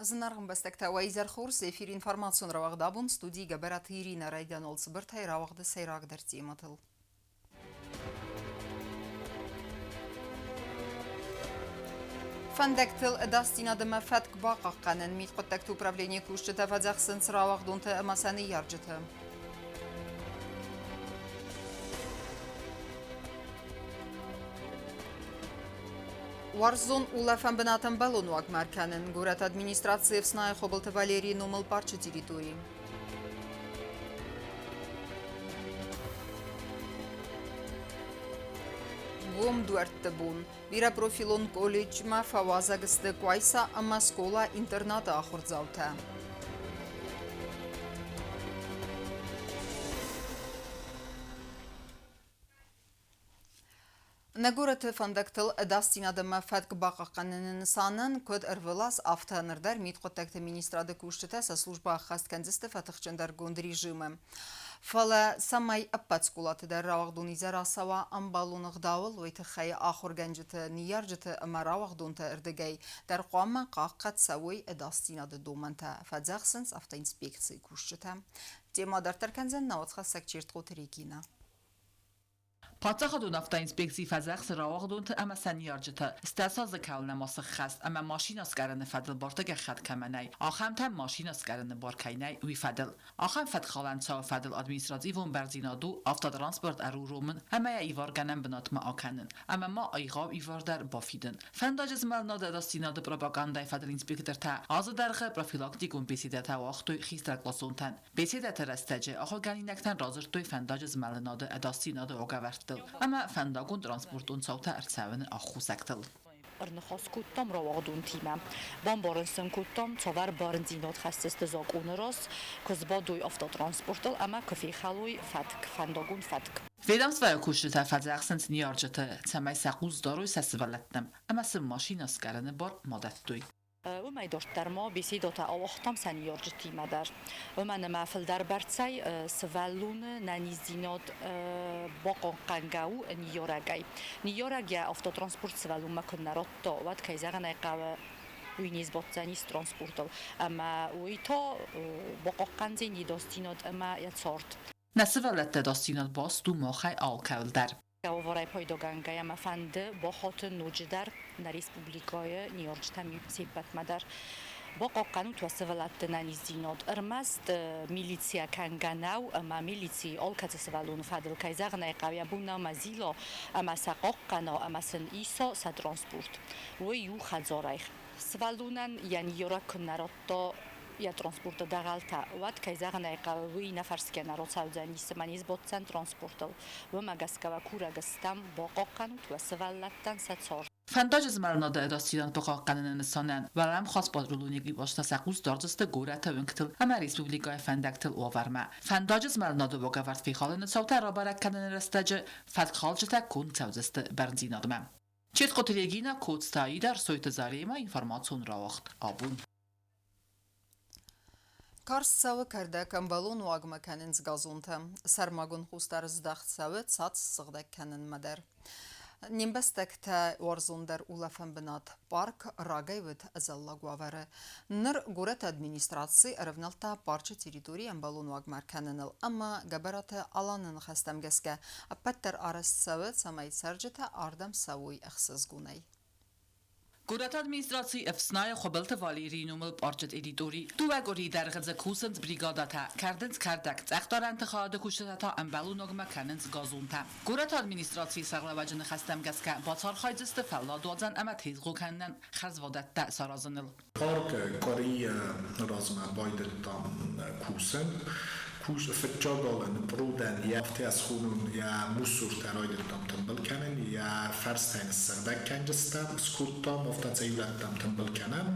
Зынаргъ ӕмбӕстӕгтӕ, уӕ изӕр хорз! Эфир информацион рауагъд абон студийы Гӕбӕраты Иринӕ райдианол цыбыртӕй рауагъды сӕйрагдӕр темӕтыл. Фӕндӕгтыл ӕдасдзинад ӕмӕ фӕтк бахъахъхъӕнын мидхъуыддӕгты управленийы кусджытӕ фӕдзӕхсынц рауагъдонтӕ ӕмӕ сӕ ныййарджыты. Уарзон улӕфӕн бынат ӕмбӕлон уагмӕ ӕркӕнын горӕты администрацийы ӕфснайы Хуыбылты Валерийы номыл парчы территорийы. Гом дуӕртты бон. Бирӕпрофилон колледжмӕ фӕуазӕг сты Къуайса ӕмӕ скъола-интернаты ахуырдзаутӕ. Нӕ горӕты фӕндӕгтыл ӕдасдзинад ӕмӕ фӕтк бахъахъхъӕныны нысанӕн куыд ӕрвылаз, афтӕ ныр дӕр мидхъуыддӕгты министрады кусджытӕ сӕ службӕ ӕххӕст кӕндзысты фӕтыхджындӕргонд режимы. Фӕлӕ цӕмӕй ӕппӕт скъолаты дӕр рауагъдон изӕр ацӕуа ӕмбӕлон ӕгъдауыл, уый тыххӕй ахуыргӕнджыты, ныййарджыты ӕмӕ рауагъдонты ӕрдыгӕй дӕр хъуамӕ хъахъхъӕд цӕуой ӕдасдзинады домӕнтӕ, фӕдзӕхсынц автоинспекцийы кусджытӕ. Темӕ дарддӕр кӕндзӕн нӕ уацхӕссӕг Чертхъоты Регинӕ. Паддзахадон автоинспекци фӕдзӕхсы рауагъдонты ӕмӕ сӕ ныййарджыты, стӕ дзы кӕлын ӕмӕ сыххӕст ӕмӕ машинӕ скъӕрыны фӕдыл барты гӕххӕтт кӕмӕ нӕй, ахӕмтӕм машинӕ скъӕрыны бар кӕй нӕй, уый фӕдыл. Ахӕм фӕткхалӕн цауы фӕдыл административон бӕрндзинад у автотранспорт ӕруромын ӕмӕ йӕ иваргӕнӕн бынатмӕ акӕнын, ӕмӕ ма егъау ивар дӕр бафидын. Фӕндаджы змӕлынады ӕдасдзинады пропагандӕйы фӕдыл инспектортӕ азы дӕргъы профилактикон беседӕтӕ уагътой хистӕркъласонтӕн. Беседӕты рӕстӕджы ахуыргӕнинӕгтӕн радзырдтой фӕндаджы змӕлынады ӕдасдзинады уагӕвӕрдтыл ӕмӕ фӕндагон-транспортон цаутӕ ӕрцӕуыны аххосӕгтыл. Ӕрныхас кодтам рауагъдонтимӕ. Бамбарын сын кодтам, цавӕр бӕрндзинад хӕсдзысты закъоны раз, куы сбадой автотранспортыл ӕмӕ куы фехӕлой фӕтк, фӕндагон фӕтк. Ведомствӕйы кусджытӕ фӕдзӕхсынц ныййарджыты, цӕмӕй сӕ хъус дарой сӕ сывӕллӕттӕм ӕмӕ сын машинӕ скъӕрыны бар ма дӕттой. Уымӕй дарддӕр ма беседӕтӕ ауагътам сӕ ныййарджытимӕ дӕр. Уымӕн ӕмӕ фылдӕр бӕрцӕй сывӕллоны нӕниздзинад бахъахъхъӕнгӕ у ныййарӕгӕй. Ныййарӕг йӕ автотранспорт сывӕллонмӕ куы нӕ радта, уӕд, кӕй зӕгъын ӕй хъӕуы, уый не сбаддзӕнис транспортыл. Ӕмӕ уый та бахъахъхъӕндзӕн йе дасдзинад ӕмӕ йӕ цард. Нӕ сывӕллӕтты ӕдасдзинад баст у махӕй алкӕуыл дӕр. Уавӕрӕй пайдагӕнгӕйӕ мӕ фӕнды бахатын ноджыдӕр нӕ республикӕйы ныййарджытӕм се ппӕтмӕ дӕр. Бахъахъхъӕнут уӕ сывӕллӕтты нӕниздзинад. Ӕрмӕст милицийӕ кӕнгӕ нӕу ӕмӕ милици алкӕцы сывӕллоны фӕдыл, кӕй зӕгъын ӕй хъӕуы, йӕ бон нӕу ӕмӕ зила ӕмӕ сӕ хъахъхъӕна ӕмӕ сын иса сӕ транспорт. Уый у хӕдзарӕй. Сывӕллонӕн йӕ ныййарӕг куы нӕ радта йӕ транспорты дӕгъӕлтӕ, уӕд, кӕй зӕгъын ӕй хъӕуы, уый нӕ фӕрсгӕ нӕ рацӕудзӕнис ӕмӕ не сбаддзӕн транспортыл. Уымӕ гӕсгӕ уӕ курӕг стӕм, бахъахъхъӕнут уӕ сывӕллӕттӕн сӕ цард. Фӕндаджы змӕлынады ӕдасдзинад бахъахъхъӕныны нысанӕн уӕлӕмхас патрулон экипажтӕ сӕ хъус дардзысты горӕты уынгтыл ӕмӕ республикӕйы фӕндӕгтыл уавӕрмӕ. Фӕндаджы змӕлынады уагӕвӕрд фехалыны цаутӕ рабӕрӕг кӕныны рӕстӕджы фӕткхалджытӕ конд цӕудзысты бӕрндзинадмӕ. Четкоты Регина, Коцты Аида, Ӕрсойты Заремӕ информацион рауагъд абон. Карз цӕуы кӕрдӕг ӕмбӕлон уагмӕ кӕнынц газонтӕ. Сӕрмагонд хъусдард здӕхт цӕуы цад ссыгъдӕг кӕнынмӕ дӕр. Не мбӕстӕгтӕ уарзондӕр улӕфӕн бынат парк рагӕй уыд ӕдзӕллаг уавӕры. Ныр горӕты администраци ӕрӕвнӕлдта парчы территори ӕмбӕлон уагмӕ ӕркӕныныл ӕмӕ Гӕбӕраты Аланы ныхӕстӕм гӕсгӕ ӕппӕт дӕр арӕзт цӕуы, цӕмӕй цӕрджытӕ ардӕм цӕуой ӕхсызгонӕй. Горӕты администрацийы ӕфснайы Хуыбылты Валерийы номыл парчы территори. Дыууӕ къуырийы дӕргъы дзы кусынц бригадӕтӕ, кӕрдынц кӕрдӕг, цъӕхдарӕнты хайады кусджытӕ та ӕмбӕлонагмӕ кӕнынц газонтӕ. Горӕты администрацийы сӕргълӕууӕджы ныхӕстӕм гӕсгӕ бацархайдзысты фӕлладуадзӕн ӕмӕ тезгъо кӕнынӕн хӕрзвадӕттӕ саразыныл. Паркы къуырийы размӕ байдыдтам кусын. Фыццаг алы пърудӕн йӕ афтӕ схонон йӕ мусортӕ райдыдтам тымбыл кӕнын, йӕ фӕрстӕ ныссыгъдӕг кӕнджыстӕм, скодтам, афтӕ цъиулӕттӕм тымбыл кӕнӕм.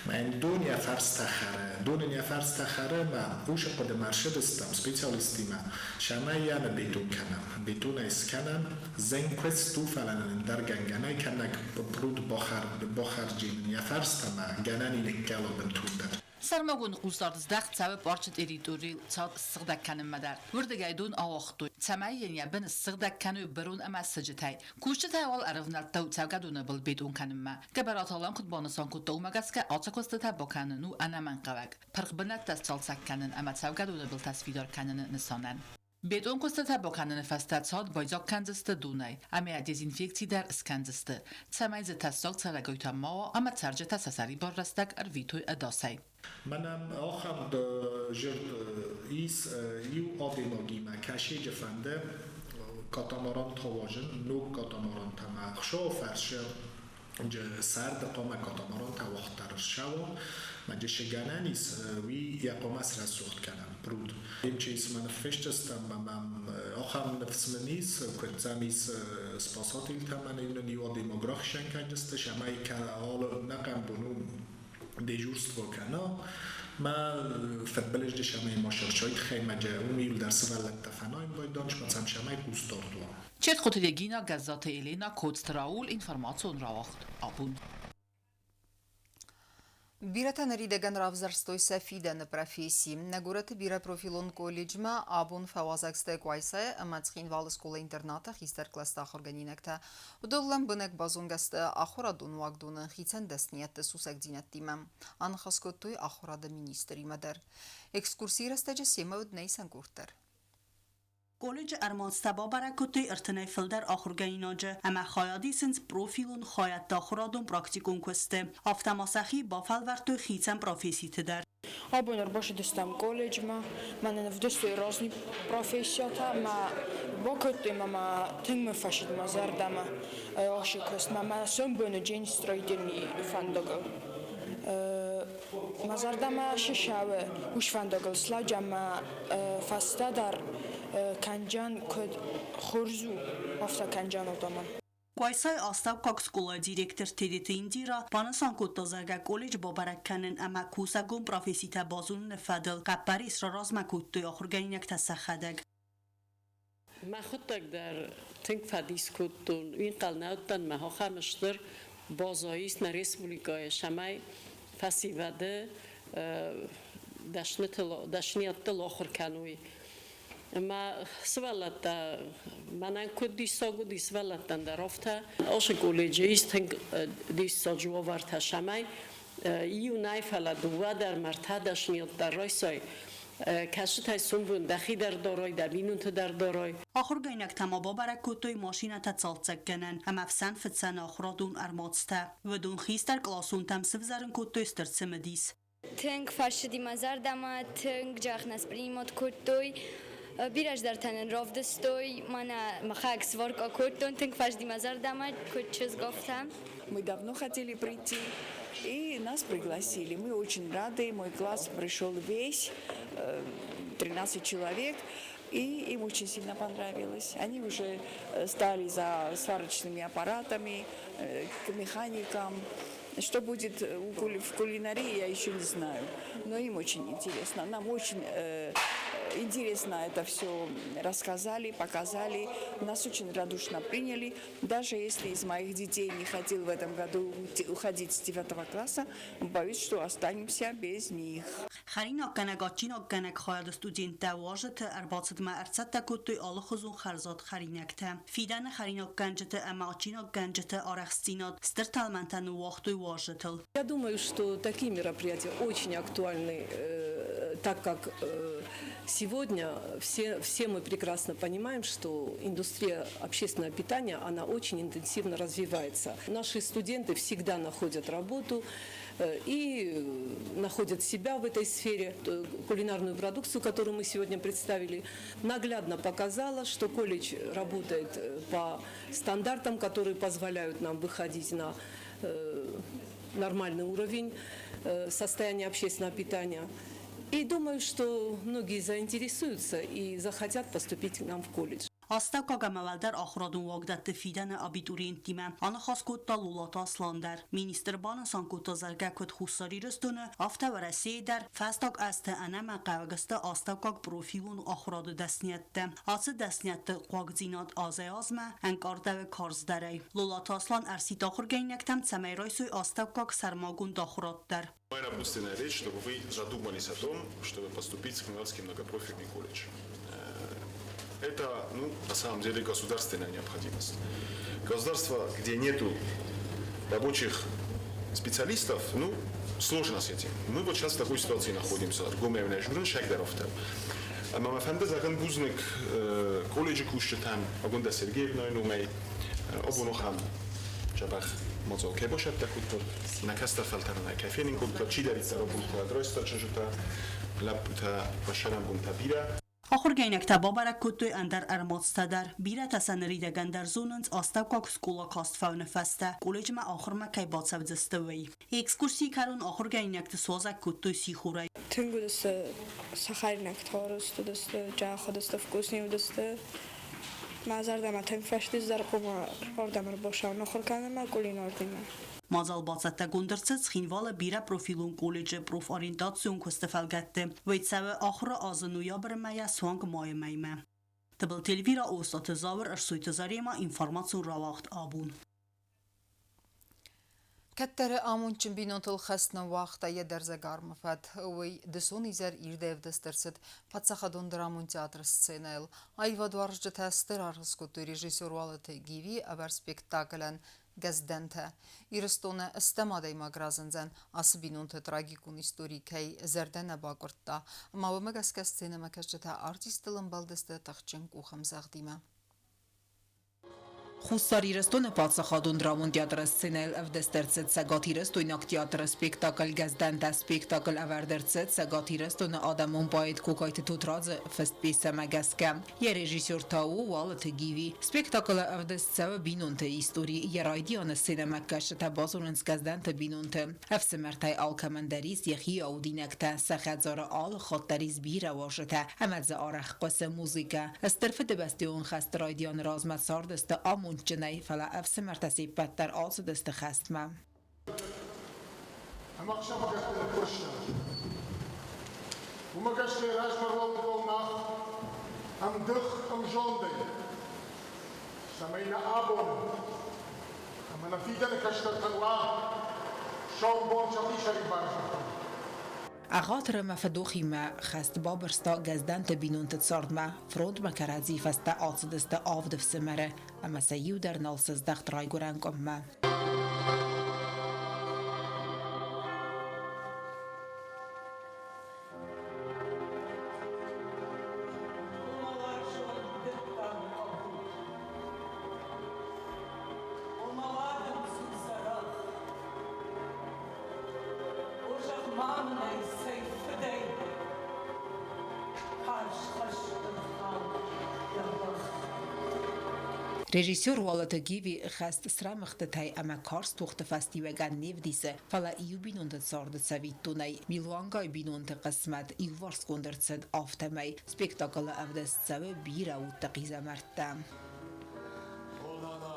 Мӕн дон йӕ фӕрстӕ хӕры. Дон ын йӕ фӕрстӕ хӕры ӕмӕ уыцы хъуыдымӕ ӕрцыдыстӕм специалисттимӕ, цӕмӕй йӕ ныббетон кӕнӕм. Бетонӕй скӕнӕм, зын куыст у, фӕлӕ нын ӕндӕр гӕнгӕ нӕй, кӕнӕг пруд бахӕрджын йӕ фӕрстӕ ӕмӕ гӕнӕн и ныккӕла бынтондӕр. Сӕрмагонд хъусдард здӕхт цӕуы парчы территорийыл цад ссыгъдӕг кӕнынмӕ дӕр. Уырдыгӕй дон ауагътой, цӕмӕй йын йӕ бын ссыгъдӕг кӕной бырон ӕмӕ сыджытӕй. Кусджытӕ уал ӕрӕвнӕлдтой цӕугӕдоны был бетон кӕнынмӕ. Гӕбӕраты Алан куыд банысан кодта, уымӕ гӕсгӕ ацы куыстытӕ бакӕнын у ӕнӕмӕнгхъӕуӕг. Пырх бынӕттӕ сцалцӕг кӕнын ӕмӕ цӕугӕдоны былтӕ сфидар кӕныны нысанӕн. Бетон куыстытӕ бакӕныны фӕстӕ цад байдзаг кӕндзысты донӕй ӕмӕ дезинфекци дӕр скӕндзысты, цӕмӕй дзы тӕссаг цӕрӕгойтӕ ма уа ӕмӕ цӕрджытӕ сӕ сӕрибар рӕстӕг ӕрвитой ӕдасӕй. Мӕнӕн ахӕм зӕрд ис иу адӕймагимӕ Кӕсӕджы фӕнды катамарантӕ уадзын, ног катамарантӕ мӕ Хуыцауы фӕрцы сӕрды хъуамӕ катамарантӕ уагъддӕр ссӕуа. Мӕ гӕнӕн ис, уый йӕ хъуамӕ срӕсугъд кӕнӕм пруд. МЧС-мӕ ныффысдзыстӕм ӕмӕ ахӕм ныфс мын ис, куыд сӕм ис спасательтӕ мӕнӕ нын иу адӕймаг рахсӕн кӕндзысты, цӕмӕй алы ӕнӕхъӕн бон у дежурство кӕна. Мӕ фыдбылызджы сӕмӕй ма сырсой тыххӕй мӕ уым иуылдӕр сывӕллӕттӕ фӕнайын байддан, сӕм сӕмӕй хъусдард уа. Четхъуты Регина, Гӕззаты Елена, Коцты Раул, информацион рауагъд «Абон». Бирӕтӕ ныридӕгӕн равзӕрстой сӕ фидӕны професси. Нӕ горӕты бирӕпрофилон колледжмӕ абон фӕуазӕг сты Къуайсайы ӕмӕ Цхинвалы скъола-интернаты хистӕр кълӕсты ахуыргӕнинӕгтӕ. Уыдон лӕмбынӕг базонгӕ сты ахуырадон уагдоны хицӕн дӕсныйӕдты сусӕгдзинӕдтимӕ. Аныхас кодтой ахуырады министримӕ дӕр. Экскурсийы рӕстӕджы семӕ уыд нӕ исӕн къорд дӕр. Колледжы ӕрмадзтӕ бабӕрӕг кодтой ӕртынӕй фылдӕр ахуыргӕнинаджы ӕмӕ хайад исынц профилон хайӕдты ахуырадон-практикон куысты. Афтӕ ма сӕхи бафӕлвӕрдтой хицӕн професситы дӕр. Абон ӕрбацыдыстӕм колледжмӕ, мӕнӕн ӕвдыстой разный профессиятӕ ӕмӕ бакодтой мӕ мӕ тынг мын фӕцыд мӕ зӕрдӕмӕ ацы куыстмӕ. Мӕ сомбоны день строительный фӕндагыл. Мӕ зӕрдӕмӕ цы цӕуы, уыцы фӕндагыл слӕджы ӕмӕ фӕстӕдӕр кӕнджан куыд хорз у, афтӕ кӕнджан адӕмӕн. Къуайсайы астӕуккаг скъолайы директор Тедеты Индира банысан кодта, зӕгъгӕ, колледж бабӕрӕг кӕнын ӕмӕ кусӕгон професситӕ базоныны фӕдыл хъӕппӕрис раразмӕ кодтой ахуыргӕнинӕгтӕ сӕхӕдӕг. Мӕхуыдтӕг дӕр тынг фӕдис кодтон. Ӕнхъӕл нӕ уыдтӕн, мӕ ахӕм стыр базӕ ис нӕ республикӕйы, цӕмӕй фӕсивӕды дӕсныйӕдтыл ахуыр кӕной. Ӕмӕ сывӕллӕттӕ мӕнӕн куыд диссаг уыди, сывӕллӕттӕн дӕр афтӕ. Ацы колледжы ис тынг диссаджы уавӕртӕ, цӕмӕй иу нӕ, фӕлӕ дыууӕ дӕр ӕмӕ ӕртӕ дӕсныйад дӕр райсай. Кӕцытӕй сомбон дӕхи дӕр дарай, дӕ бинонты дӕр дарай. Ахуыргӕнинӕгтӕ ма бабӕрӕг кодтой машинӕтӕ цалцӕггӕнӕн ӕмӕ ӕфсӕнфыцӕн ахуырадон ӕрмадзтӕ. Уыдон хистӕр къласонтӕм сывзӕрын кодтой стыр цымыдис. Тынг фӕцыди мӕ зӕрдӕмӕ, тынг дзӕбӕх принимать кодтой. Бирӕ цыдӕртӕ нын равдыстой. Мӕнӕ мӕхӕдӕг сварка кодтон, тынг фӕцыди мӕ зӕрдӕмӕ, куыд чызг, афтӕ. Мы давно хотели прийти, и нас пригласили. Мы очень рады. Мой класс пришел весь, 13 человек, и им очень сильно понравилось. Они уже стали за сварочными аппаратами, к механикам. Что будет в кулинарии, я еще не знаю. Но им очень интересно. Нам очень интересно это все рассказали, показали. Нас очень радушно приняли. Даже если из моих детей не хотел в этом году уходить с девятого класса, боюсь, что останемся без них. Хӕринаггӕнӕг, адджинаггӕнӕг хайады студенттӕ уазджыты ӕрбацыдмӕ ӕрцӕттӕ кодтой алыхуызон хӕрзад хӕринӕгтӕ. Фидӕны хӕринаггӕнджыты ӕмӕ адджинаггӕнджыты арӕхстдзинад стыр тӕлмӕнтӕ ныууагътой уазджытыл. Я думаю, что такие мероприятия очень актуальны, так как сегодня все мы прекрасно понимаем, что индустрия общественного питания, она очень интенсивно развивается. Наши студенты всегда находят работу и находят себя в этой сфере. Кулинарную продукцию, которую мы сегодня представили, наглядно показала, что колледж работает по стандартам, которые позволяют нам выходить на нормальный уровень состояния общественного питания. И думаю, что многие заинтересуются и захотят поступить к нам в колледж. Астӕуккаг ӕмӕ уӕлдӕр ахуырадон уагдӕтты фидӕны абитуриенттимӕ аныхас кодта Лолаты Аслан дӕр. Министр банысан кодта, зӕгъгӕ, куыд Хуссар Ирыстоны, афтӕ Уӕрӕсейы дӕр фӕстаг азты ӕнӕмӕнгхъӕуӕг сты астӕуккаг профилон ахуырады дӕсниӕдтӕ. Ацы дӕсниӕдты хъуагдзинад азӕй-азмӕ ӕнкъардӕуы карздӕрӕй. Лолаты Аслан ӕрсидт ахуыргӕнинӕгтӕм, цӕмӕй райсой астӕуккаг сӕрмагонд ахуырад дӕр. Моя напутственная речь, чтобы вы задумались о том, чтобы поступить в Цхинвальский многопрофильный колледж. Это, ну, на самом деле государственная необходимость. Государство, где нету рабочих специалистов, ну, сложно с этим. Мы вот сейчас в такой ситуации находимся. Ӕмӕ мӕ фӕнды зӕгъын бузныг колледжы кусджытӕн, Агундӕ Сергеевнайы номӕй, абон ахӕм дзӕбӕх мадзал кӕй бацӕттӕ кодтат, нӕ кӕстӕр фӕлтӕрӕн ӕй кӕй фенын кодтат, чидӕриддӕр абон райста чызджытӕ, лӕппутӕ, уӕ сӕрӕнбонтӕ бирӕ. Ахуыргӕнинӕгтӕ бабӕрӕг кодтой ӕндӕр ӕрмадзтӕ дӕр. Бирӕтӕ сӕ ныридӕгӕн дӕр зонынц, астӕуккаг скъола каст фӕуыны фӕстӕ колледжмӕ ахуырмӕ кӕй бацӕудзысты, уый. Экскурсийы кӕрон ахуыргӕнинӕгты суазӕг кодтой сихорӕй. Тынг уыдысты сӕ хӕринӕгтӕ арӕзт уыдысты, джах уыдысты, вкусный уыдысты. Мӕ зӕрдӕмӕ тынг фӕцыдис дӕр хъуамӕ ардӕм ӕрбацӕуын ахуыр кӕнынмӕ кулинардимӕ. Мадзал бацӕттӕгонд ӕрцыд Цхинвалы бирӕпрофилон колледжы профориентацион куысты фӕлгӕтты. Уый цӕуы ахуыры азы ноябры мӕйӕ суанг майы мӕймӕ. Тыбылты Эльвира, Остъаты Зауыр, Ӕрсойты Зарема, информацион рауагъд «Абон». Кӕддӕры амондджын бинонтыл хӕст ныууагъта йӕ дӕрзӕг армы фӕд. Уый дысон изӕр ирдӕй ӕвдыст ӕрцыд Паддзахадон драмон театры сценӕйыл. Аивадуарзджытӕ стыр аргъ скодтой режиссер Уалыты Гивийы ӕвӕрд спектаклӕн «Гӕздӕнтӕ». Ирыстоны стӕм адӕймаг разындзӕн, ацы бинонты трагикон истори кӕй зӕрдӕ нӕ бакъуырдта, ӕмӕ уымӕ гӕсгӕ сценӕмӕкӕсджытӕ артисттыл ӕмбӕлдысты тыхджын къухӕмдзӕгъдимӕ. Хуссар Ирыстоны паддзахадон драмон театры сценӕйыл ӕвдыст ӕрцыд цӕгатирыстойнаг театры спектакль «Гӕздӕнтӕ». Спектакль ӕвӕрд ӕрцыд Цӕгат Ирыстоны адӕмон поэт Кокайты Тотрадзы фыст пьесӕмӕ гӕсгӕ. Йӕ режиссер та у Уалыты Гиви. Спектаклы ӕвдыст цӕуы бинонты истори. Йӕ райдианы сценӕмӕкӕсджытӕ базонынц Гӕздӕнты бинонты. Ӕфсымӕртӕй алкӕмӕн дӕр ис йӕхи аудинӕгтӕ, сӕ хӕдзары алы хатт дӕр ис бирӕ уазджытӕ ӕмӕ дзы арӕх хъуысы музыкӕ. Стыр Фыдыбӕстӕйон хӕсты райдианы размӕ цардысты амондджынӕй, фӕлӕ ӕфсымӕртӕ се ппӕт дӕр ацыдысты хӕстмӕ. Ӕмӕхсӕвыгӕтты ныккуырста. Уымӕ гӕсгӕ размӕ рлӕууыдтон мах ӕмдых, ӕмзондӕй, цӕмӕй нӕ абон ӕмӕ нӕ фидӕны кӕстӕртӕн уа сомбон сӕхи сӕрибардзинад. Ӕгъатыр ӕмӕ фыдохимӕ хӕст бабырста Гӕздӕнты бинонты цардмӕ. Фронтмӕ кӕрӕдзи фӕстӕ ацыдысты авд ӕфсымӕры, ӕмӕ сӕ иу дӕр нал сыздӕхт райгуырӕн къуыммӕ. Режиссер Уалыты Гиви хӕст срӕмыгъдтытӕй ӕмӕ карз тохты фӕстиуӕгӕн не вдисы, фӕлӕ иу бинонты царды цӕвиттонӕй милуангай бинонты хъысмӕт иуварсгонд ӕрцыд, афтӕмӕй спектаклы ӕвдыст цӕуы бирӕ удты хъизӕмӕрттӕ. О, нана,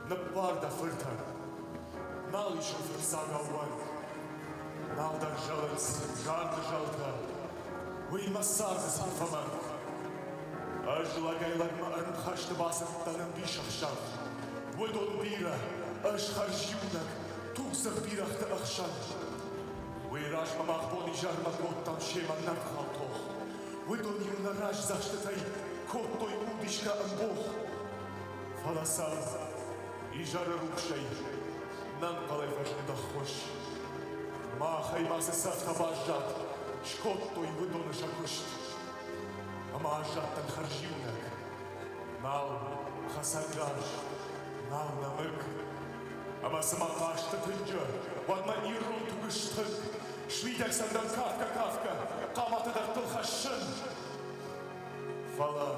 ныббар дӕ фыртӕн, нал исын фыццаг ӕууӕнк, нал дӕр зӕгъынц зарды зӕлтӕ, уый мӕ царды цин фӕмӕнг. Ӕз лӕгӕй-лӕгмӕ ӕрмхӕсты бацыдтӕн ӕмбисӕхсӕв. Уыдон бирӕ, ӕз хӕрзиунӕг, тугдзых бирӕгъты ӕхсӕн. Уый размӕ мах бон-изӕрмӕ кодтам семӕ нӕвгъау тох. Уыдон-иу нӕ раздзӕхстытӕй кодтой удисгӕ ӕмбох. Фӕлӕ сӕм изӕры рухсӕй нӕ нхъӕлӕй фӕзынд ӕххуыс. Махӕй ма цы цӕфтӕ баззад, скодтой уыдоны сӕ куыст. Ӕмӕ аззадтӕн хӕрзиунӕг. Нал хӕцӕнгарз, нал нӕмыг. Ӕмӕ цыма хъазты тынджы, уӕдмӕ ирон туг стынг. Смидӕг сӕм дӕн кафгӕ-кафгӕ, хъаматы дӕрдтыл хӕссын. Фӕлӕ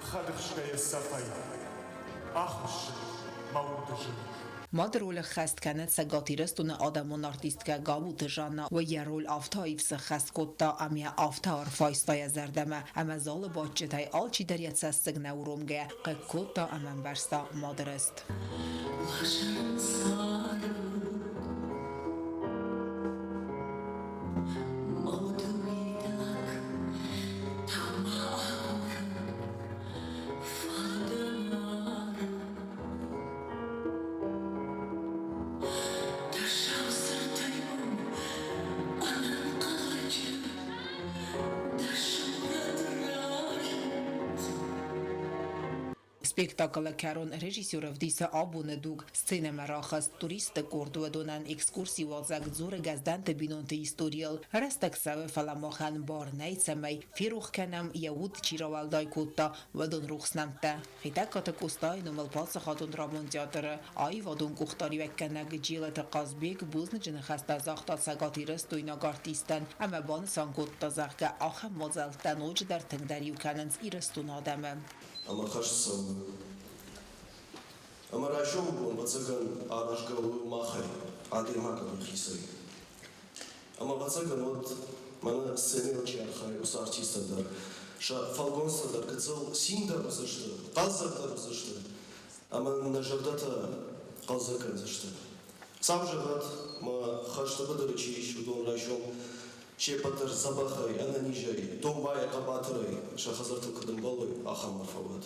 хӕдыхсгӕйӕ цӕфӕй ахуыссыд мӕ уды зынг. Мады роль ӕххӕст кӕны Цӕгат Ирыстоны адӕмон артисткӕ Габуты Жанна. Уый йӕ роль афтӕ аив сӕххӕст кодта ӕмӕ йӕ афтӕ арф айста йӕ зӕрдӕмӕ, ӕмӕ залы бадджытӕй алчидӕр йӕ цӕссыг нӕ уромгӕйӕ хъыг кодта ӕмӕ ӕмбӕрста мады рыст. Спектаклы кӕрон режиссер ӕвдисы абоны дуг. Сценӕмӕ рахызт туристты къорд уыдонӕн экскурси уадзӕг дзуры Гӕздӕнты бинонты историйыл. Рӕстӕг цӕуы, фӕлӕ махӕн бар нӕй, цӕмӕй ферох кӕнӕм, йӕ уд чи рауӕлдай кодта, уыдон рухс нӕмттӕ. Хетӕгкаты Къостайы номыл паддзахадон драмон театры аивадон къухдариуӕггӕнӕг Джелыты Хъазбег бузныджы ныхӕстӕ загъта цӕгатирыстойнаг артисттӕн ӕмӕ банысан кодта, зӕгъгӕ, ахӕм мадзӕлттӕ ноджыдӕр тынгдӕр иу кӕнынц Ирыстоны адӕмы. Ӕмӕ хӕст цӕуы. Ӕмӕ райсомы бон, ӕвӕццӕгӕн, аразгӕ у махӕй, адӕймагӕн йӕхицӕй. Ӕмӕ, ӕвӕццӕгӕн, уӕд мӕнӕ сценӕйыл чи архайы, уыцы артисттӕ дӕр сӕ фӕлгонцтӕ дӕр гыццыл циндӕр уыдзысты, хъӕлдзӕгдӕр уыдзысты ӕмӕ нӕ зӕрдӕтӕ хъӕлдзӕг кӕндзысты. Цау зӕгъӕд, мӕ хӕсты быдыры чи ис, уыдон райсом се ппӕт дӕр дзӕбӕхӕй, ӕнӕнизӕй, домбайӕ, хъӕбатырӕй сӕ хӕдзӕрттыл куыд ӕмбӕлой, ахӕм арфӕ уӕд.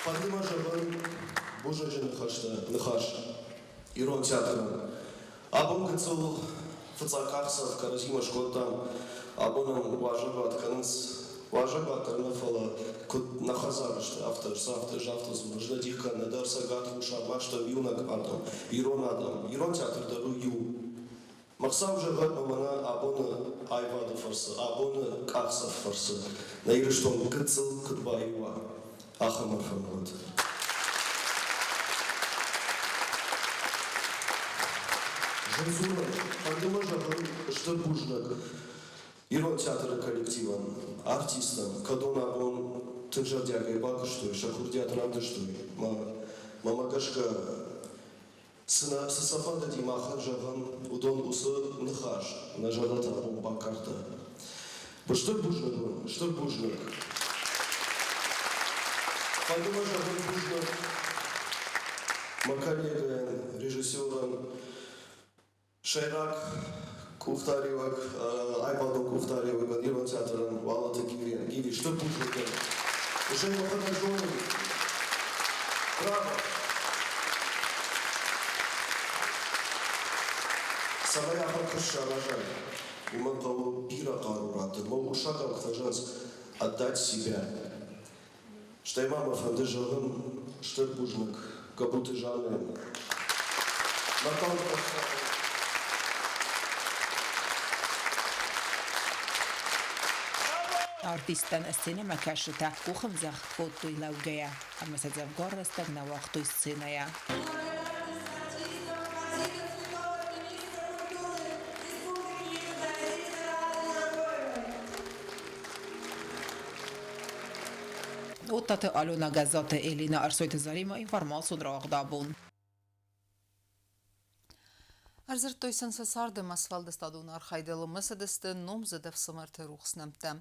Фӕнды мӕ зӕгъын бузныджы ныхӕстӕ ныхас Ирон театрӕн. Абон гыццыл фыццаг къахдзӕф кӕрӕдзимӕ скодтам. Абон ӕм уазӕгуат кӕнынц. Уазӕгуат дӕр нӕ, фӕлӕ куыд нӕ хӕдзары сты, афтӕ ӕз афтӕ ӕз афтӕ дзурын. Ӕз нӕ дих кӕнын нӕдӕр Цӕгат, Хуссар, мах стӕм иунӕг адӕм, ирон адӕм. Ирон театр дӕр у иу. Махсау зӕгъӕд ӕмӕ нӕ абоны аивады фӕрцы, абоны къахдзӕф фӕрцы нӕ Ирыстон гыццыл куыд баиу уа, ахӕм арфӕ уӕд. Зын дзурӕн, фӕнды мӕ зӕгъын стыр бузныг Ирон театры коллективӕн, артисттӕн, кӕдон абон тынг зӕрдиагӕй бакуыстой, сӕ курдиат равдыстой. Мӕ гӕсгӕ Цы нӕ, цы сӕ фӕндыди махӕн зӕгъын, уыдон уыцы ныхас нӕ зӕрдӕтӕ абон бакъӕртта. Стыр бузныг уын, стыр бузныг. Фӕнды мӕ зӕгъын бузныг мӕ коллегӕйӕн, режиссерӕн, сӕйраг къухдариуӕг, аивадон къухдариуӕгӕн Ирон театрӕн Уалыты Гивийӕн. Гиви, стыр бузныг дӕн. Ӕз ӕй мӕхӕдӕг зонын. Браво! Цӕмӕй ахӕм куыст саразай, уымӕн хъӕуы бирӕ хъару раттын. Мӕ урсагау куы фӕзӕгъынц «отдать себя». Стӕй ма мӕ фӕнды зӕгъын стыр бузныг Габуты Жаннӕйӕн. Мӕ хъӕуы Артисттӕн сценӕмӕкӕсджытӕ къухӕмдзӕгъд кодтой лӕугӕйӕ ӕмӕ сӕ дзӕвгар рӕстӕг нӕ уагътой сценӕйӕ. Оттаты Алена Гӕззаты Элина Ӕрсойты Заремӕ информацион рауагъд абон. Ӕрдзырдтой сын сӕ царды ӕмӕ сфӕлдыстадон архайдыл мысыдысты номдзыд ӕфсымӕрты рухс нӕмттӕ.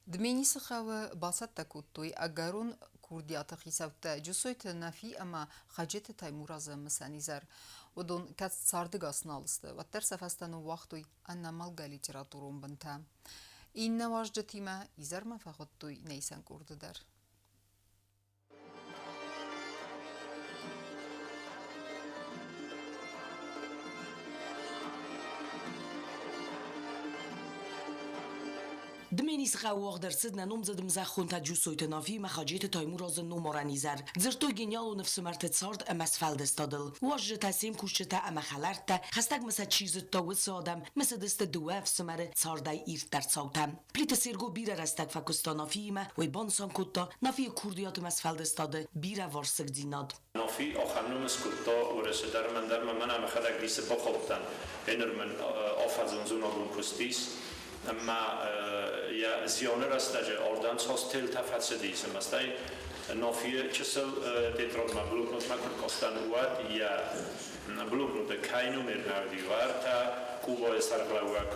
Дменисы хъӕуы бацӕттӕ кодтой ӕгӕрон курдиаты хицӕуттӕ Джусойты Нафи ӕмӕ Хаджеты Таймуразы мысӕн изӕр. Уыдон кӕд цардыгас нал сты, уӕддӕр сӕ фӕстӕ ныууагътой ӕнӕмӕлгӕ литературон бынтӕ. Иннӕ уазджытимӕ изӕрмӕ фӕхуыдтой нӕ исӕн къорды дӕр. Дменисы хъӕуы уагъд ӕрцыд нӕ номдзыд ӕмзӕххонтӕ Джусойты Нафи ӕмӕ Хаджеты Таймуразы номарӕн изӕр. Дзырдтой гениалон ӕфсымӕрты цард ӕмӕ сфӕлдыстадыл. Уазджытӕ, се мкусджытӕ ӕмӕ хӕлӕрттӕ, хӕстӕгмӕ сӕ чи зыдта, уыцы адӕм мысыдысты дыууӕ ӕфсымӕры цардӕй ирддӕр цаутӕ. Плиты Серго бирӕ рӕстӕг фӕкуыста Нафиимӕ, уый банысан кодта Нафийы курдиат ӕмӕ сфӕлдыстады бирӕвӕрсыгдзинад. Нафи ахӕм ном скодта Уӕрӕсе дӕр мӕн дӕр мӕ мӕн ӕмӕхӕдӕг дисы бахаудтӕн. Еныр мын афӕдзон зонадон куыст ис, ӕмӕ Йӕ зианы рӕстӕджы ардӕм цас телтӕ фӕцыдис, ӕмӕ стӕй Нафийы чысыл тетрадмӕ, блокнотмӕ куы ркастӕн, уӕд йӕ блокноты кӕй номер нӕ уыди, уӕртӕ Кубӕйы сӕргълӕууӕг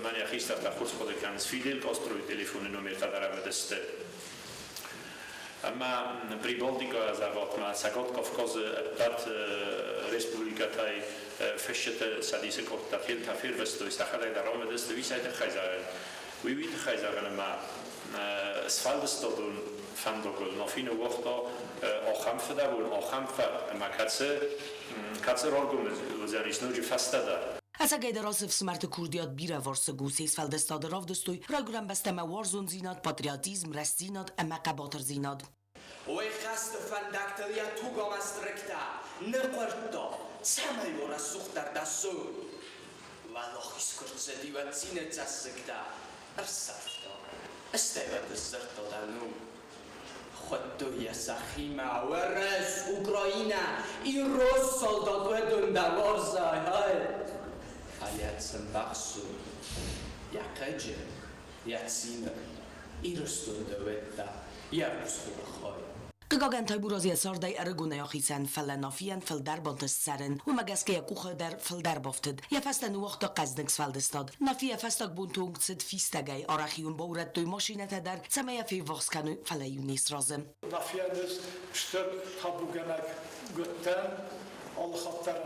мӕн йӕ хистӕртӕ хорз хъуыды кӕнынц, Фидель Кастройы телефоны номертӕ дӕр ӕвӕд сты. Ӕмӕ Прибалтикӕйӕ зӕгъатмӕ Цӕгат Кавказы ӕппӕт республикӕтӕй фысджыты цӕдисы къордтӕ телтӕ фервыстой, сӕхӕдӕг дӕр ӕмыдысты, уый цӕй тыххӕй зӕгъын? Уый тыххӕй зӕгъын, ӕмӕ сфӕлдыстадон фӕндагыл Нафи ныууагъта ахӕм фыдӕбон, ахӕм фӕд, ӕмӕ кӕцы раргом уыдзӕнис ноджы фӕстӕдӕр. Ӕцӕгӕйдӕр ацы ӕфсымӕрты курдиат бирӕвӕрсыг у, се сфӕлдыстады равдыстой райгуырӕн бӕстӕмӕ уарзондзинад, патриотизм, рӕстдзинад ӕмӕ хъӕбатырдзинад. Уый хӕсты фӕндӕгтыл йӕ тугамӕст рыгтӕ ныхъуырдта, цӕмӕй уа рӕсугъддӕр дӕ цур. Уӕлахиз куы рцыди, уӕд цины цӕссыгтӕ ӕрсӕрфта, стӕй уӕд сдзырдта дӕ ном. Хуыдтой йӕ сӕхимӕ Уӕрӕс, Украинӕ, ирон салдат уыдон дӕ уарзай, хай. Фӕлӕ цы мбӕхсы йӕ хъыджы, йӕ цины, Ирыстон дӕ уӕдта йӕ рухс хай. Хъыгагӕн, Таймураз йӕ цардӕй ӕрыгонӕй ахицӕн, фӕлӕ Нафийӕн фылдӕр бантыст цӕрын, уымӕ гӕсгӕ йӕ къухы дӕр фылдӕр бафтыд. Йӕ фӕстӕ ныууагъта хъӕздыг сфӕлдыстад. Нафи йӕ фӕстаг бонты онг цыд фистӕгӕй, арӕх-иу ын баурӕдтой машинӕтӕ дӕр, цӕмӕй йӕ феввахс кӕной, фӕлӕ-иу не сразы. Нафийӕн ӕз стыр табугӕнӕг уыдтӕн, алы хатт дӕр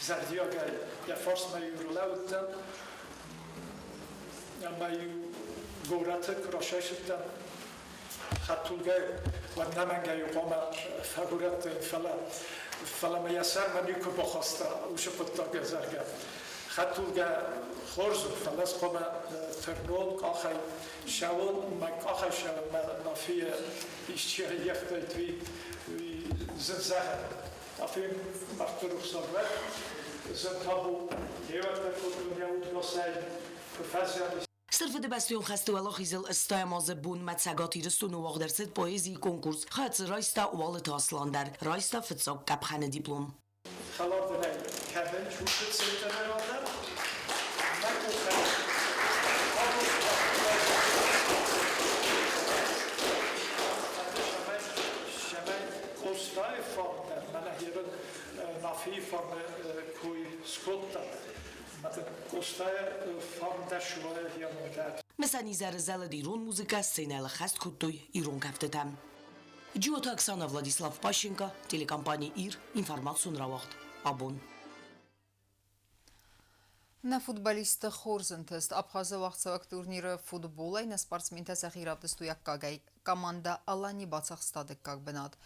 зӕрдиагӕй йӕ фарсмӕ-иу ӕрлӕууыдтӕн ӕмӕ-иу горӕты куы расайсыдтӕн хӕдтулгӕ, уӕд нӕмӕнгӕй хъуамӕ фӕгорӕттаин, фӕлӕ мӕ йӕ сӕрмӕ никуы бахаста уыцы хъуыддаг, зӕгъгӕ. Хӕдтулгӕ хорз у, фӕлӕ ӕз хъуамӕ тырнон къахӕй цӕуон, мӕ къахӕй цӕуын мӕ Нафийы исчи ӕййӕфтаид, уый зын зӕгъӕн. Нафи мӕрдты рухсаг уӕд, зын табу хеуӕттӕ кодтон йӕ удгасӕй, куы фӕзиан ис. Стыр Фыдыбӕстӕйон хӕсты уӕлахизыл 80 азы бонмӕ Цӕгат Ирыстоны уагъд ӕрцыд поэзийы конкурс. Хайад дзы райста Уалыты Аслан дӕр. Райста фыццаг къӕпхӕны диплом. Хӕлардзинад кӕнын чусы центры адӕм мӕ къухӕй Къостайы фарнӕ, мӕнӕ ерын Нафийы фарны кой скодта. Къостайы фарн дӕр суайы Мысӕн изӕры зӕлыд ирон музыкӕ, сценӕйыл ӕххӕст кодтой ирон кӕфтытӕ. Джиоты Оксана, Владислав Пащенко, телекомпани «Ир», информацион рауагъд «Абон». Нӕ футболистты хорз ӕнтыст Абхазы уагъдцӕуӕг турниры футболӕй нӕ спортсментӕ сӕхи равдыстой аккагӕй. Командӕ «Алани» бацахста дыккаг бынат.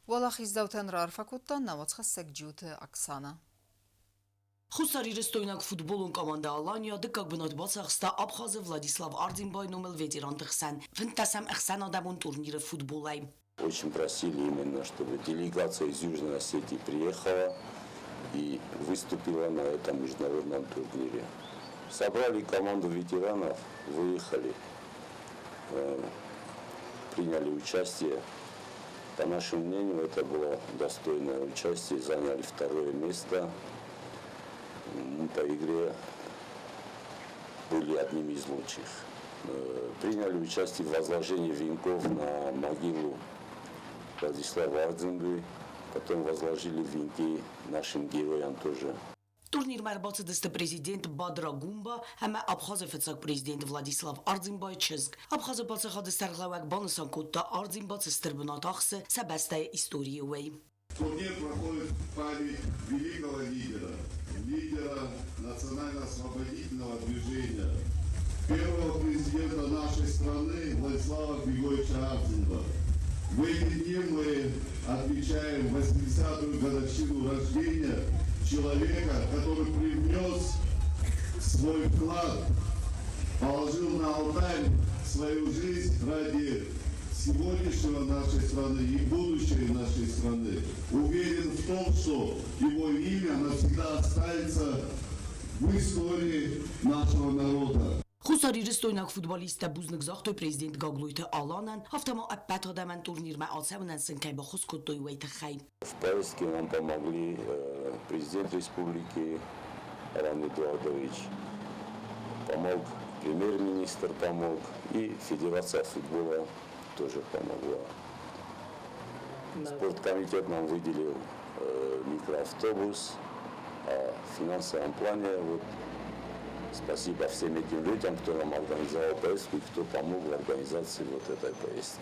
Уӕлахиздзаутӕн раарфӕ кодта нӕ уацхӕссӕг Джиоты Оксана. Хуссарирыстойнаг футболон командӕ «Алания» дыккаг бынат бацахста Абхазы Владислав Ардзинбайы номыл ветеранты хсӕн 15-ӕм ӕхсӕнадӕмон турниры футболӕй. Очень просили именно, чтобы делегация из Южной Осетии приехала и выступила на этом международном турнире. Собрали команду ветеранов, выехали, приняли участие. По нашему мнению, это было достойное участие, заняли второе место. Мы по игре были одними из лучших. Приняли участие в возложении венков на могилу Владислава Ардзинбы. Потом возложили венки нашим героям тоже. Турнирмӕ ӕрбацыдысты президент Бадра Гунба ӕмӕ Абхазы фыццаг президент Владислав Ардзинбайы чызг. Абхазы паддзахады сӕргълӕууӕг банысан кодта, Ардзинба цы стыр бынат ахсы сӕ бӕстӕйы историйы уӕй. Турнир проходит в память великого лидера, лидера национально-освободительного движения, первого президента нашей страны Владислава Григорьевича Ардзинба. В эти дни мы отмечаем 80-ю годовщину рождения человека, который привнес свой вклад, положил на алтарь свою жизнь ради сегодняшнего нашей страны и будущей нашей страны. Уверен в том, что его имя навсегда останется в истории нашего народа. Хуссарирыстойнаг футболисттӕ бузныг загътой президент Гаглойты Аланӕн, афтӕ ма ӕппӕт адӕмӕн турнирмӕ ацӕуынӕн сын кӕй баххуыс кодтой, уый тыххӕй. В поездке нам помогли президент республики Алан Эдуардович, помог Премьер-министр помог, и Федерация футбола тоже помогла. Спорткомитет нам выделил микроавтобус, а в финансовом плане вот спасибо всем этим людям, кто нам организовал поездку и кто помог в организации вот этой поездки.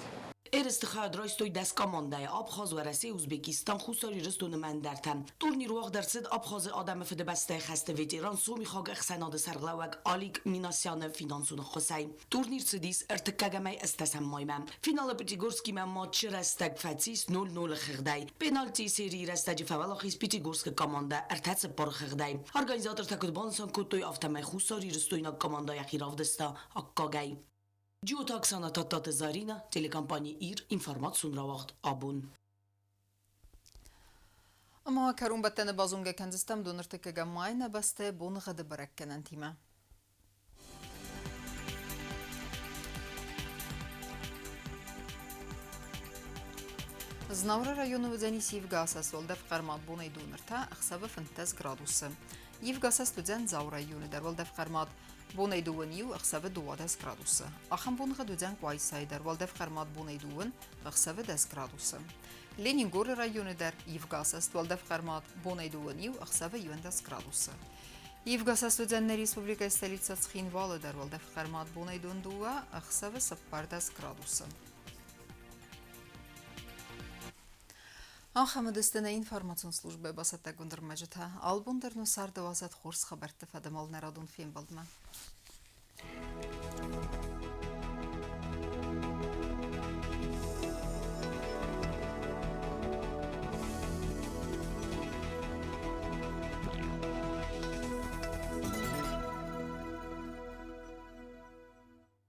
Ерысты хайад райстой 10 командӕйы: Абхаз, Уӕрӕсе, Узбекистан, Хуссар Ирыстоны ӕмӕ ӕндӕртӕ. Турнир уагъд ӕрцыд Абхазы адӕмы фыдыбӕстӕйы хӕсты ветеран Сомихаг ӕхсӕнады сӕргълӕууӕг Алик Минасяны финансон ӕххуысӕй. Турнир цыдис ӕртыккӕгӕмӕй ӕстдӕсӕм маймӕ. Финалы Пятигорскимӕ матчы рӕстӕг фӕцис 0-0 хыгъдӕй. Пенальтийы серийы рӕстӕджы фӕуӕлахиз Пятигорскы командӕ 3-4 хыгъдӕй. Организатортӕ куыд банысан кодтой, афтӕмӕй хуссарирыстойнаг командӕ йӕхи равдыста аккагӕй. Джиоты Оксана, Тадтаты Зарина, телекомпани Ир, информацион рауагъд Абон. Ӕмӕ кӕронбӕттӕны базонгӕ кӕндзыстӕм доныртыккӕгӕм май нӕ бӕстӕйы боныгъӕды бӕрӕггӕнӕнтимӕ. Знауыры районы уыдзӕнис ивгӕ асӕст уӕлдӕф хъӕрмад бонӕй доныртӕ, ӕхсӕвы 15 градусы. Ивгӕ асӕст уыдзӕн Дзауы районы дӕр уӕлдӕф хъӕрмад бонӕй дыууын иу, ӕхсӕвы 12 градусы. Ахӕм боныгъӕд уыдзӕн Къуайсайы дӕр уӕлдӕф хъӕрмад бонӕй дыууын, ӕхсӕвы 10 градусы. Ленингоры районы дӕр ивгӕ асӕст уӕлдӕф хъӕрмад бонӕй дыууын иу, ӕхсӕвы 11 градусы. Ивгӕ асӕст уыдзӕн нӕ республикӕйы столицӕ Цхинвалы дӕр уӕлдӕф хъӕрмад бонӕй дон дыууӕ, ӕхсӕвы 14 градусы. Ахӕм уыдысты нӕ информацион службӕйы бацӕттӕгонд ӕрмӕджытӕ. Албон дӕр нӕ царды уадзӕд хорз хабӕртты фӕдыл нӕ радон фембӕлдмӕ.